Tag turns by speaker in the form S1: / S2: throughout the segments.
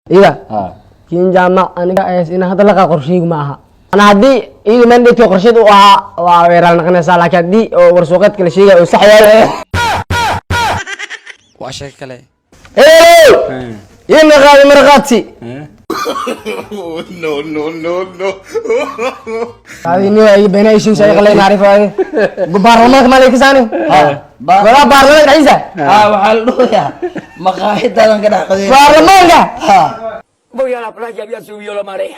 S1: Ida
S2: Ha.
S1: Kiin Jaamac, aniga ina hadda laqa qorsheygu ma aha. Ana haddii iyada mandate qorsheed u ahaa waa weeraal noqonaysaa, laakiin haddii oo warsuuqeedka la sheegay oo sax yahay.
S3: Waa sheeko kale.
S1: Ina qaadi marqaati.
S4: No, no, no, no.
S1: Adi ay beenay ishiisa ay qalay maarif ay baarlamaanka ma leekisaani walaa baarlamaanka dhexdiisa.
S5: Waxaa la dhahayaa maqaaxidadan ka dhex qadeyn.
S1: Baarlamaanka.
S5: Ha.
S6: Voy a la playa, había subido la marea.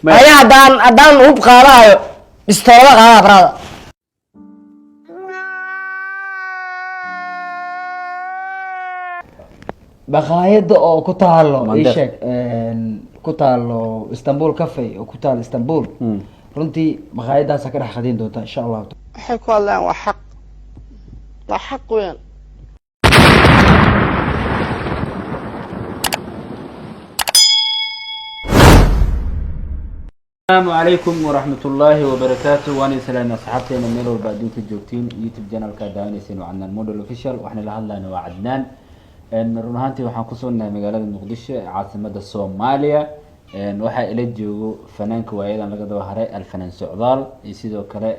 S1: Aya haddaan hub qaadayo, bistoolada qaadaya brada.
S5: Maqaayada oo ku taalo ii
S2: Mandeq.
S5: sheeg, ku taalo Istanbul Cafe oo ku taalo Istanbul. Runtii maqaayadaasa ka dhex qadayn doonta, insha Allahu.
S7: Waxay ku hadlayaan waa xaq, waa xaq weyn.
S2: Asalaamu calaykum waraxmatullaahi wabarakaatu. Waan idin salaamay asxaabteena meel walba adduunka joogtiin. YouTube channelka daawanayseen waa Cadnaan Model Official. Waxna la hadlayna waa Cadnaan. Run ahaantii waxaan kusoo nahay magaalada Muqdisho ee caasimada Soomaaliya. Waxaa ila joogo fanaanka waayadan laga daba haray, Alfanaan Socdaal, iyo sidoo kale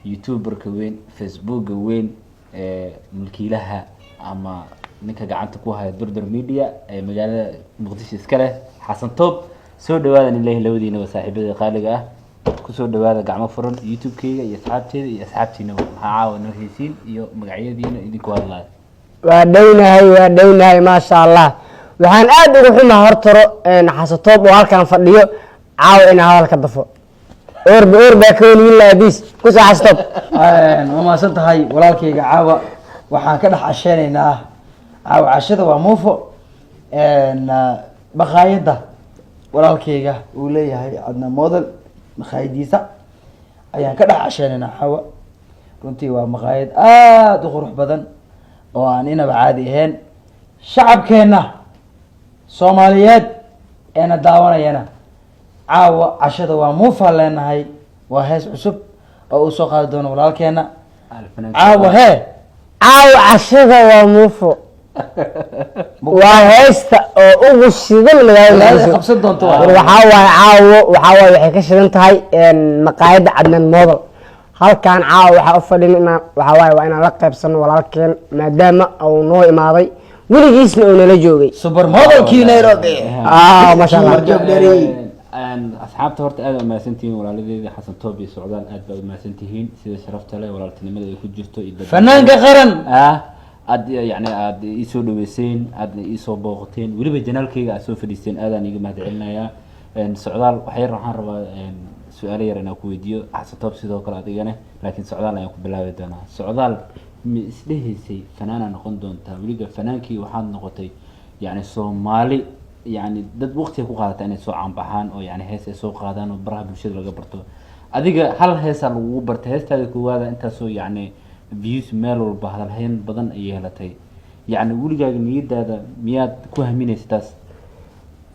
S2: youtuberka weyn, Facebooka weyn, ee mulkiilaha ama ninka gacanta ku haya Durdur Media ee magaalada Muqdisho iska leh, Xasan Toob. Soo dhawaadan ilahi labadiinaba, saaxiibada qaaliga ah. Kusoo dhawaada gacmo furan YouTube-keyga iyo asxaabteeda iyo asxaabtiinaba. Maxaa caawa noo heysiin iyo magacyadiina idinku hadlaaya?
S1: Waa dhownahay, waa dhownahay, maasha Allah. Waxaan aad uga xumaha hortaro Xasatoob oo halkan fadhiyo caawa inaan hadal ka dafo. Oorba oor baa ka wen wiil aabiis kusoo Xasatoob.
S5: Waa mahadsan tahay walaalkayga. Caawa waxaan ka dhex casheynaynaa, caawa cashada waa muufo. Maqaayadda walaalkayga uu leeyahay, Cadnaan Model, maqaayadiisa ayaan ka dhex casheynaynaa caawa. Runtii waa maqaayad aada u qurux badan oo aan inaba caadi ahayn. Shacabkeenna Soomaaliyeed eena daawanayana, caawa cashada waa muufaan leenahay. Waa hees cusub oo uu soo qaadi doono walaalkeena
S2: Alfanaan
S5: caawa hee.
S1: Caawa cashada waa muufo, waa heesta oo ugu shidan magaalada
S5: Magaalada
S1: Muqdisho.
S5: Qabsan doonto waa.
S1: War waxaa waaye caawo, waxaa waaye waxay ka shidan tahay maqaayadda Cadnaan Model. Halkan caawa waxaa u fadhin inaan waxaa waaye waa inaan la qaybsano walaalkeen, maadaama uu noo imaaday, weligiisna uu nala joogay.
S5: Supermodelkii Nairobi.
S1: Ah, maasha Allah.
S5: Joog dheeri.
S2: Asxaabta horta aad umahadsantihiin. Walaaladeeda Xasan Toob iyo Socdaal, aad baad umahadsantihiin sida sharafta leh, walaaltinimada ay ku jirto iyo
S5: Fanaanka qaran.
S2: Aad yani aad iisoo dhaweyseen, aad iisoo booqateen, weliba channelkayga aad soo fadhiisteen, aadaan iiga mahad celinayaa. Socdaal, wax yar waxaan rabaa su-aalo yar inaan ku weydiiyo. Xasan Toob sidoo kale adigane, laakiin Socdaal ayaan ku bilaabi doonaa. Socdaal, ma isdhehaysay fanaana noqon doontaa? Weliba fanaankii waxaad noqotay yani Soomaali, yani dad waqtiga ku qaadata inay soo caanbaxaan oo yani hees ay soo qaadaan oo baraha bulshada laga barto. Adiga hal heesaa lagugu bartay, heestaada koowaada intaasoo yacni views, meel walba hadalhayn badan ay yeelatay. Yacni weligaaga niyadaada miyaad ku haminaysa taas?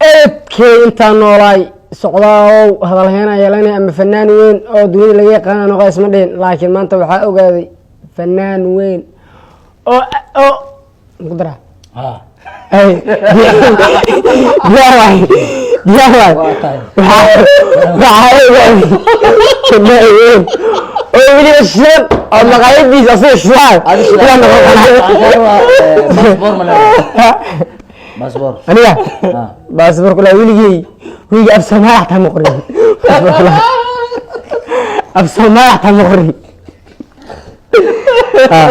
S1: Eedkey intaan noolaay, Socdaawow, hadalheena yeelanay ama fanaan weyn oo dunida laga yaqaana noqo isma dhihin, laakiin maanta waxaa ogaaday fanaan weyn oo muku daraa.
S5: Ha.
S1: Ay, diyaar waay, diyaar waay.
S5: Waa tahay.
S1: Waxaa ogaaday fanaan weyn oo weliba shidan oo maqaayadiisa asaga shidaan inaan noqon karaa.
S5: Baasboor ma leedahay? Baasboor?
S1: Aniga?
S5: Ah.
S1: Baasboor kula weligey, weligey af Soomaali xataa ma qorin. Baasboor kula af Soomaali xataa ma qorin. Ah.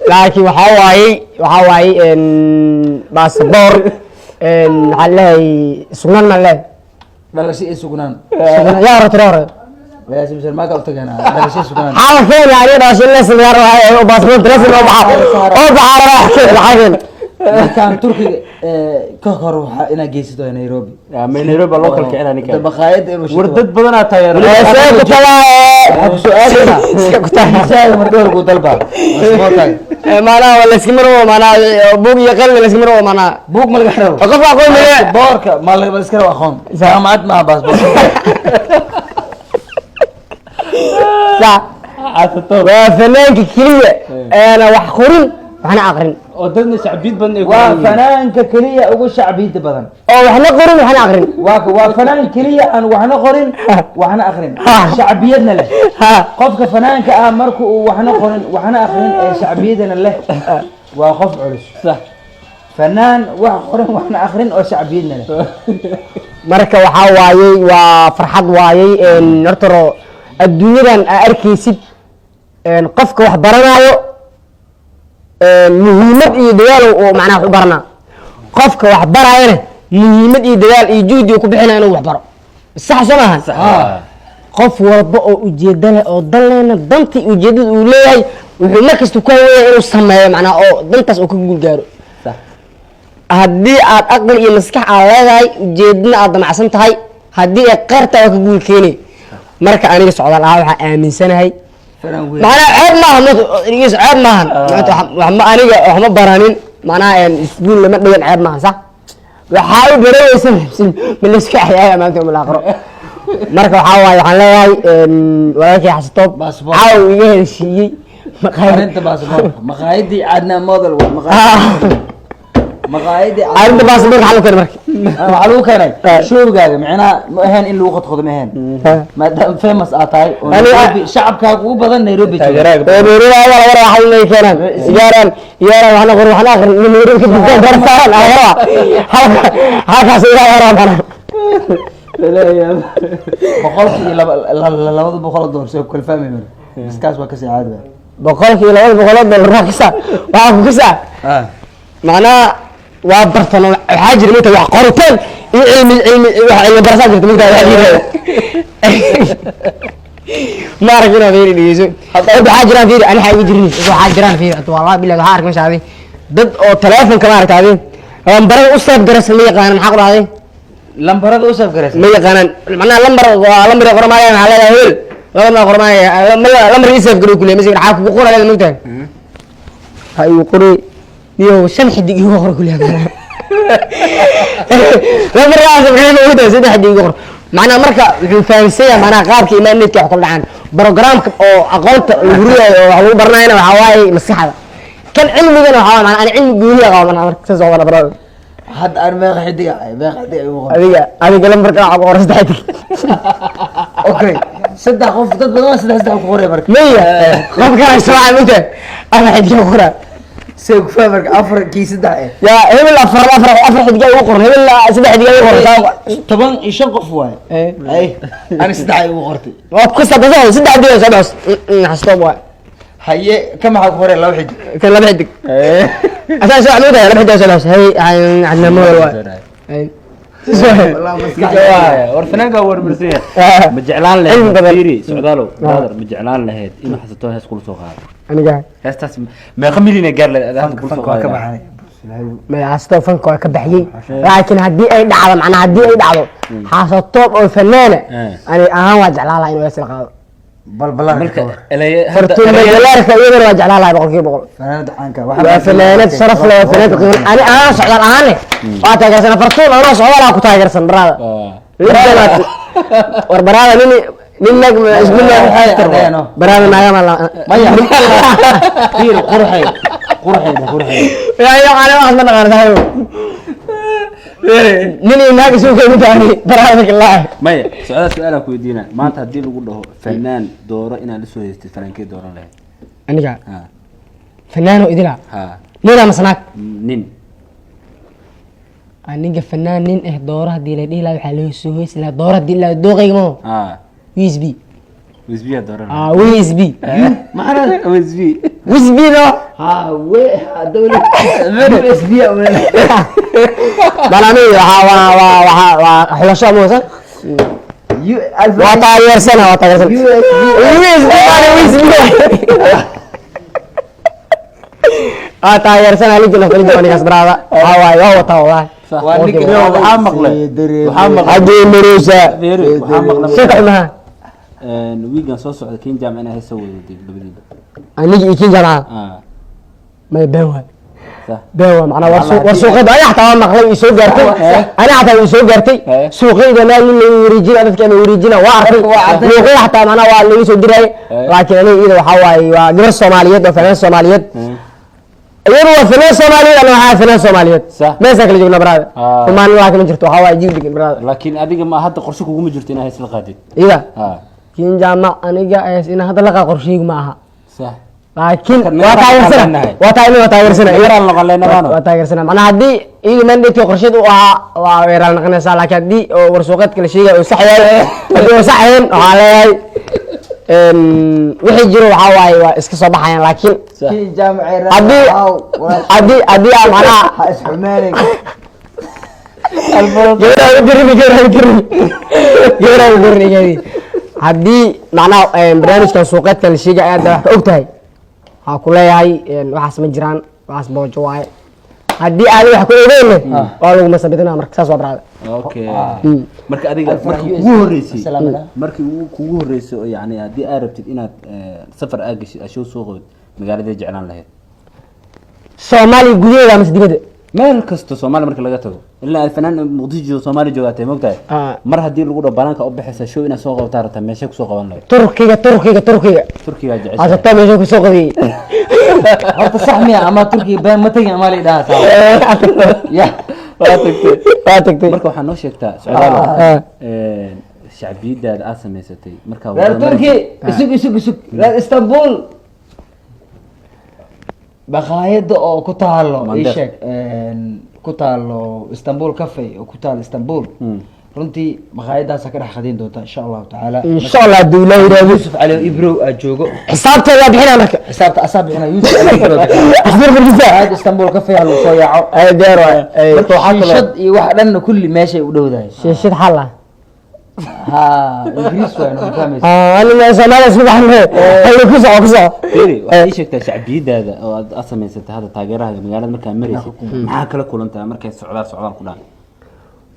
S1: Laakiin waxaa waaye baasboor waxaa leeyahay sugnaan ma leeyahay.
S5: Dhalasho iyo sugnaan.
S1: Sugnaan yaa hore tira hore.
S5: Maaka utagana dhalasho iyo sugnaan.
S1: Xaal keena aniga dhalasho in la sameeyo oo baasboor tira oo baxa rabaa, waxaa keena.
S5: Markaan Turkiga ka hor waxaa inaad geysato Nairobi.
S2: Ma Nairobi baa loo kala kicina ninka?
S5: Maqaayadda inuu shito.
S2: War dad badanaa taageera.
S1: See ku talaa?
S5: Waxaa ku su-aalaynaa.
S1: See ku talaa?
S5: Misaaga marka hore kuu dalbaa baasaboorkaaga.
S1: Maanaha waa layska marwo, maanaha buug iyo qalin layska marwo maanaha.
S5: Buug ma laga rabo.
S1: Qof aqoon male.
S5: Baasaboorka ma la iska rabo aqoon jaamacad maaha baasboor.
S1: Sax.
S2: Xasato.
S1: Waa fanaanka keliya eena wax qorin waxna aqrin.
S2: Oo dadna shacbiyad badan ay ku
S5: Waa
S2: leeyihiin.
S5: Fanaanka keliya ugu shacbiyada badan.
S1: Oo waxna qorin waxna aqrin.
S5: Waa fanaan keliya aan waxna qorin waxna akrin, shacbiyadna leh. Qofka fanaanka ah marka uu waxna qorin waxna akrin ee shacbiyadana leh waa qof culus.
S2: Sax.
S5: Fanaan wax qorin waxna akrin oo shacbiyadna leh.
S1: Marka waxaa waayey, waa farxad waayey. Horta ro adduunyadan aa arkaysid, qofka wax baranaayo muhiimad iyo dadaal oo macnaha wax u baranaa, qofka wax baraayana muhiimad iyo dadaal iyo juhdi uu ku bixinaya inuu wax baro. Sax soo maahan? Qof walba oo ujeeda leh oo dan lehna, dantii ujeedada uu leeyahay wuxuu mar kasta ku haweeya inuu sameeyo, macnaha oo dantaas uu ka guul gaaro.
S2: Sax.
S1: Haddii aad aqli iyo maskax aad leedahay, ujeedana aad damacsan tahay, haddii ay qeyrtaa waa ka guul keenay. Marka aniga Socdaal ahaa waxaa aaminsanahay
S5: Fanaan weyn.
S1: Macnaha ceeb maaha, ceeb maahan. Wax ma aniga wax ma baranin, macnaha iskuul lama dhigan, ceeb maahan. Sax, waxaa u baranaysa ma layska axyaaya maanta yawm aakhiro. Marka waxaa waaye, waxaan leeyahay walaalkay Xasatoob
S5: Baasboor.
S1: caaw iga heshiiyey maqaayad.
S5: Arrinta baasaboorka, maqaayadii Cadnaan Model waa maqaayadii.
S1: Arrinta baasaboorka xal u keenay marka.
S5: Waxaa lagu keenay showgaaga, micnaha ma ahayn in lagu qodqodo, ma ahayn, maadaama famous aad tahay oo Nairobi shacabkaaga ugu badan Nairobi jooga.
S2: Taageeraaga.
S1: Oo Nairobi awal war waxa inay keenaan yaaraan yaaraan waxna qor waxna akhrin in Nairobi ka dibtaan dar saaran awara halkaas ilaa waraa mana.
S5: Boqolkii laba 200 dollar soo kala fahmay marka iskaas waa kasii caadi.
S1: 100 iyo 200 dollar waa kasa, waxaa ku kasa macnaha waa bartan oo waxaa jira mugta wax qoritaan iyo cilmi wax cilmi barasaa jirta mugta waxaa jira ma arag inaad fiiri dhegeyso. Hadda waxaa jiraan, fiiri, ani waxaa iga jirin, waxaa jiraan, fiiri, hadda wallahi billahi waxaa ark meesha adi dad oo telefonka maaragta adi lambarada u save garaysan ma yaqaanan. Maxaa ku dhahday?
S5: Lambarada u save garaysan
S1: ma yaqaanaan. Macnaha lambar waa lambar qormaaya, maxaa leedahay hebel lambar qormaaya, lambar ii save garow kuleeyahay mise maxaa kugu qora leedahay mogtahay? Ha igu qoray niyow shan xidig igu qor kuleeyahay lambarkaas maxay ugu tahay saddex xidig igu qor. Macnaha marka wuxuu fahamsan yahay macnaha qaabka imaanedka wax kula dhacaan, programka oo aqoonta lagu ridayo oo wax lagu baranayana waxaa waaye maskaxda, kan cilmigana waxaa waaye macnaha ani cilmi gooniya qaba. Macnaha marka saas oo kale barada.
S5: Hadda aan meeqa xidig ah, meeqa xidig igu qor?
S1: Adiga lambarka waxaa ku qoran saddex xidig.
S5: Okay, saddex qof, dad badan saddex saddex ku qoray marka.
S1: Maya, qof kale soo mugtahay afar xidig ku qoraa.
S5: See ku fahmay marka afar kii saddex eh?
S1: Yaa hebel afar afar afar xidig ugu qoran, hebel saddex xidig ugu qoran.
S5: 15 qof waaye. Ay ani saddex ay igu qortay.
S1: Waa ku saddex saddex xidig soo baxos xastoob waay.
S5: Haye, ka maxaa ku qoray? Laba xidig.
S1: Kan laba xidig asaa soo mugtahay, laba xidig soo baxos. Hey, Cadnaan Model waay.
S2: War fanaanka war marsan yahay, ma jeclaan
S1: Cilmi
S2: lahayd
S1: badan.
S2: Fiiri Socdaalow, brother, ma jeclaan lahayd inuu Xasato hees kula soo qaado?
S1: Aniga?
S2: Heestaas meeqa milyan ee gaar lahayd aad hadda kula soo
S5: Fanka waa ka
S2: qaadi?
S5: Baxay.
S1: Maya, Xasatoob fanka waa ka baxyey, laakiin haddii ay dhacdo, macnaa haddii ay dhacdo Xasatoob oo fanaana ani ahaan waa jeclaan lahaa inuu hees la qaado.
S5: Balbalaan.
S2: Marka eleye hadda
S1: Fartuun Magalaarka iyadana waa jeclaan lahaa 100%.
S5: Fanaanada caanka.
S1: Waa fanaanad sharaf leh, waa fanaanad qiimo. Ani ahaan, Socdaal ahaan leh, waa taageersan Fartuun. Anoo Socdaal aa ku taageersan brother. War brother, nin nag isku brother naagama la.
S5: Maya, fiir, qurxay qurxay qurxay.
S1: Ya ana waxaas ma naqaan saaxiib. Nin iyo naag isu keeni tahay brother kalaa.
S2: Maya Socdaal, su-aalaan ku weydiina. Maanta haddii lagu dhaho fanaan dooro inaad la soo heystay, fanaankee dooran lahayd?
S1: Aniga?
S2: Ha.
S1: Fanaano idila?
S2: Ha.
S1: Nina masnaag?
S2: Nin.
S1: Aniga fanaan nin eh dooro haddii la dhihi lahaa, waxaa loo soo heysi lahaa dooro haddii la dooqayga maho.
S2: Ha.
S1: Usb.
S2: Wisbiya dooran.
S1: Ah, usb.
S2: Macna wisbi.
S1: Usb no.
S5: Ha we dawla USB.
S1: Balami waxaa waa waa waa waa xulasho ama waa taageersana, waa taageersan USB, USB waa taageersana lijin of lijin anigaas brother. Waxaa waaye waa wataa wallahi.
S5: Waa ninka.
S2: Waxaa maqlay.
S1: Xagee maruusa?
S2: Fiiri, waxaa maqlay.
S1: Shaka xumaha.
S2: Wiigan soo socda Kin Jaamac inaa heesa wada labadiiba.
S1: Anigi iyo Kin Jaamaca?
S2: Ah.
S1: May, been waay. Been waa macnaa war suuqyada aniga xataa waa maqlay, ii soo gaartay, aniga xataa ii soo gaartay. Suuqyada meel nin lagu wareejina, dadka ama wareejina waa arkay. Luuqyada xataa macnaa waa lagu soo dirayay, laakiin aniga iyada waxaa waaye waa gabar Soomaaliyeed oo fanaan Soomaaliyeed. Iyadu waa fanaan Soomaaliyeed, ana waxaa fanaan Soomaaliyeed. Meeshaan kala joogna, brother. Rumaan laakiin ma jirto, waxaa waaye jiib degan, brother.
S2: Laakiin adiga ma hadda qorshe kuguma jirto inaad hees la qaadid?
S1: Iyada?
S2: Ha.
S1: Kiin Jaamac, aniga hees inaan hadda la qaad qorsheygu ma aha. Laakiin
S2: Marka
S1: waa
S2: meeraal
S1: taageersana.
S2: leenahay.
S1: Waa taageersana, waa taageersana.
S2: Meeraal noqon leenahay.
S1: Waa taageersana macnaha, haddii iyadu mandate qorsheed u ahaa waa weeraal noqonaysaa, laakiin haddii oo warsuuqeedka la sheegaya uu sax yahay, haddii uu sax yahin, waxaa leeyahay wixii jiro waxaa waaye waa iska soo baxayaan, laakiin
S5: Kii jaamacay.
S1: Haddii aan macnaha
S5: Ha isxumeenay.
S1: Gabadha u dirin, gabadha u dirin, gabadha u dirin igaadi. Haddii macnaha barnaamijkan suuqeedka la sheegay aad wax ka og tahay, waxaa ku leeyahay waxaas ma jiraan, waxaas boojo waaye. Haddii aadan wax ku ogeynne, waa lagu masabidinaa. Marka saas waa, brother.
S2: Okay, marka adiga markii ugu horeysay, markii ugu kugu horeysay oo yani haddii aad rabtid inaad safar aad gashid, aad show soo qabid, magaaladee jeclaan lahayd?
S1: Soomaaliya gudaheeda mise dibadda?
S2: Meel kasta, Soomaaliya marka laga tago, ilaa aad fanaan Muqdisho joogo, Soomaaliya joogaatay, mogtahay? Mar haddii lagu dhaho banaanka u baxaysa, show inaad soo qabataa rabtaa, meesha kusoo qaban lahayd?
S1: Turkiga, Turkiga, Turkiga.
S2: Turkigaa jeceshahay?
S1: Asabtaa meesha kusoo qabiyey.
S5: Horta sax miya ama Turkiga been ma tagin ama la idhaha saa ya?
S2: Waa tagtay.
S1: Waa tagtay.
S2: Marka waxaa noo sheegtaa, Socdaalo, shacbiyadaada aad samaysatay markaa
S5: Reer
S2: wadada
S5: Turki, isug, isug, isug, reer Istanbul, baqaayada oo ku taalo ii
S2: Mandeq.
S5: sheeg, ku taalo Istanbul Cafe oo ku taalo Istanbul. Runtii maqaayadaasa ka dhex khadin doonta, insha Allahu tacaala.
S1: Insha Allah, hadduu Ilaah yidhaahdo.
S5: Yuusuf Cali Ibrow aad joogo.
S1: Xisaabteeda waa bixinaa marka.
S5: Xisaabta asaa bixina, Yuusuf Cali Ibrow bixina.
S1: Xasbir farkiisa.
S5: Maqaayada Istanbul Cafe ha lagu soo yaaco.
S1: Ay, diyaar waay. Ay.
S2: Marka waxaa kaloo
S5: Shiishad iyo wax dhanna kulli meeshay u dhowdahay.
S1: Shiishid xal ah.
S5: Ha, Ingiriis waay, ma fahmaysa?
S1: Anina Soomaaliya isku baxne. Hayro, ku soco, ku soco.
S2: Fiiri, waxaad ii sheegtaa shacbiyadaada oo aad samaysatay hadda, taageeraha magaalada markaa maraysid, maxaa kala kulantaa markay socdaal socdaal ku dhahan?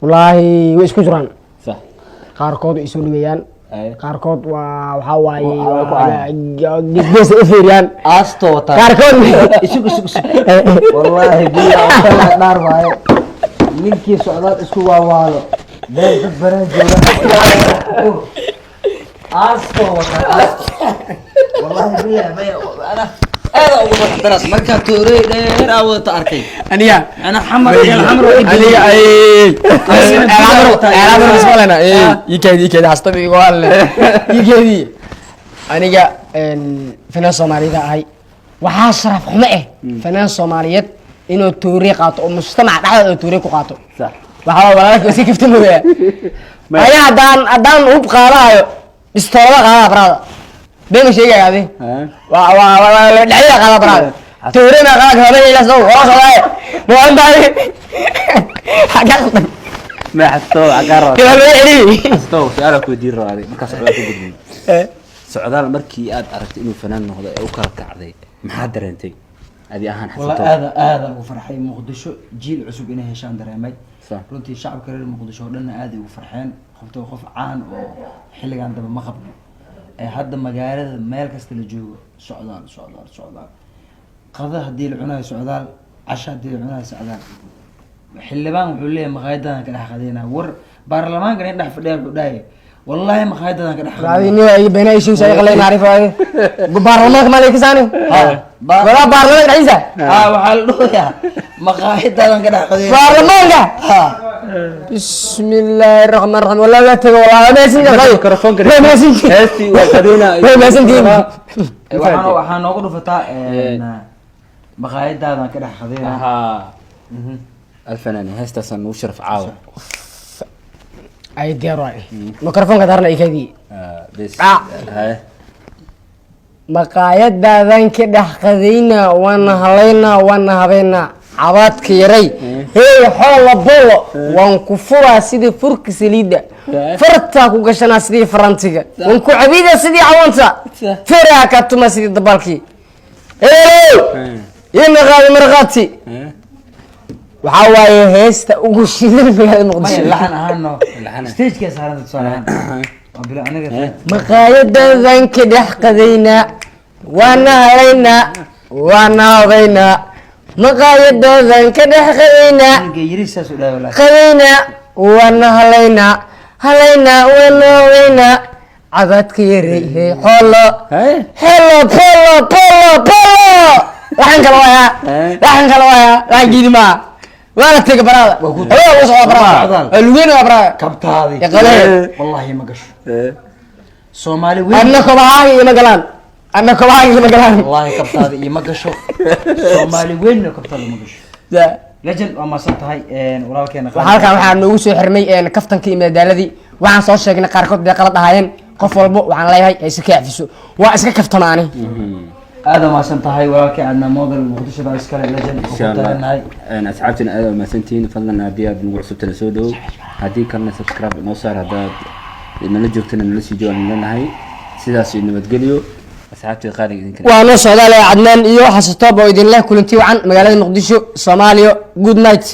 S1: Wallaahi way isku jiraan. Qaarkood way soo dhaweeyaan. Qaarkood waa waxaa waaye
S5: Waa ku
S1: gees u fiiriyaan.
S5: Aasto wataa.
S1: Qaarkood
S5: Isug, isug, isug, wallaahi billahi wallahi dhaar waaye, ninkii Socdaal isku waawaalo meel dad badan jooga aasto wataa, aasto, wallahi billahi maya, ana aad ugu farxdanaas markaa toorey dheer aa wadata arkay.
S1: Aniga?
S5: Ana xamar iyo xamar waa ii.
S1: Aniga ay eelamar ikeedi ikeedi hastabi igu hadle ikeedi. Aniga fanaan Soomaaliyeed ahay. Waxaa sharaf xumo eh fanaan Soomaaliyeed inuu toori qaato oo mujtamaca dhexdooda oo toori ku qaato. Waxaa walaalka iska kaftamaya. Aniga haddaan hub qaadaayo, bistoolada qaadaa, brother, been ma sheegaya adi. Waa dhexdeeda qaada, brother. Toori ma qaada karo ila soo wala soo ma antahay xagaa qaldan.
S2: Ma xasto cagaar.
S1: Kala loo celiy.
S2: Xasto su'aal ku weydiin rabaa adiga markaa Socdaal ku gudbin. Socdaal, markii aad aragtay inuu fanaan noqdo ee u kala kacday, maxaa dareentay adi ahaan?
S5: Wallah.
S2: Xasanto.
S5: Aada aada ugu farxay Muqdisho jiil cusub inay heshaan dareemay. Runtii shacabka reer Muqdisho oo dhanna aad ay ugu farxeen qofta qof caan oo xilligan dambe ma qabno ee hadda magaalada meel kasta la joogo Socdaal, Socdaal, Socdaal. Qada haddii la cunayo Socdaal, casho haddii la cunayo Socdaal. Xildhibaan wuxuu leeyahay maqaayadadan ka dhex qadinaa. War baarlamaanka nin dhex fadhiya wuxuu dhahay wallahi maqaayadadan ka dhex qadinaa.
S1: Ni ay been ay sheegay qalay maarif ay baarlamaanka ma leekisaani wala baarlamaanka dhexdiisa.
S5: Ha, waxaa la dhahayaa maqaayadadan ka dhex qadinaa.
S1: Baarlamaanka.
S5: Ha.
S1: بسم الله الرحمن الرحيم، والله لا تقول والله ما يسنجي.
S2: Mikrofoonka.
S1: ما يسنجي.
S2: Heestii waa qadina.
S1: ما يسنجي.
S5: Waxaa noogu dhufataa maqaayadaadan ka dhex qadinaa.
S2: Ha, alfanaan, heestaasaan nugu sharaf caawa.
S1: Ay, diyaar waay, mikrofoonka daarna ikadii.
S2: Bes.
S1: Ah.
S2: Haye.
S1: Maqaayadaadan ka dhex qadaynaa, waana halaynaa, waana habeynaa, cabaadka yaray hey xoola bolo, waan ku furaa sidii furka saliidda, fartaa ku gashanaa sidii farantiga, waan ku cabidaa sidii cawaanta, feeraha kaa tumaa sidii dabaalkii. Heelow ina qaadi marqaati. Waxaa waaye heesta ugu shidan magaalada Muqdisho.
S5: Maya, laxan ahaano.
S2: Laxan.
S5: Stagekee saaran tusaale ahaan waa bilo aniga.
S1: Maqaayadadan ka dhex qadaynaa, waana halaynaa, waana habaynaa, Maqaayadoodan ka dhex qadaynaa.
S5: Ninka yiri saas u dhahay wallahi.
S1: Qadaynaa, waana halaynaa, halaynaa, waana halaynaa. Cadadka yarey hey xoolo.
S2: Hey.
S1: Xolo polo polo polo, waxaan kala wayaa.
S2: Eh.
S1: Waxaan kala wayaa, waxaan giidi maa, waa la tega baraada.
S5: Waa ku-
S1: Hawada ugu socdaa baraada.
S5: Socdaal.
S1: Waa lugeyn, waa baraada.
S5: Kabtaadi.
S1: Ya qabee.
S5: Wallahi ma gasho. Soomaali weyn.
S1: Adna kobahaaga ima galaan, adna kobahaaga ima galaan.
S5: Wallahi kabtaadi ima gasho. Soomaali weynna kabtaadi ma gasho. Legend, waa maasan tahay walaalkeena.
S1: Waxaa halkan waxaa noogu soo xirmay kaftankii iyo madadaaladii. Waxaan soo sheegnay qaarkood dee qalad ahaayeen. Qof walbo waxaan leeyahay hayse ka cafiso, waa iska kaftamaani.
S5: Aada maasan tahay walaalkii Cadnaan Model, Muqdisho baa iskale. Legend,
S2: Insha
S5: ku taaganahay.
S2: Allah. Asxaabtina aad umahadsantihiin. Fadlan haddii aad nagu cusubtana soo dhowow, haddii kalena subscribe inoo saar, haddaad nala joogtana nala sii joogaan leenahay. Sidaas iyo nabadgelyo, asxaabtii qaaliga idinka.
S1: Waa noo socdaale Cadnaan iyo Xasatoob oo idinleh kulanti wacan magaalada Muqdisho, Soomaaliya. Good night.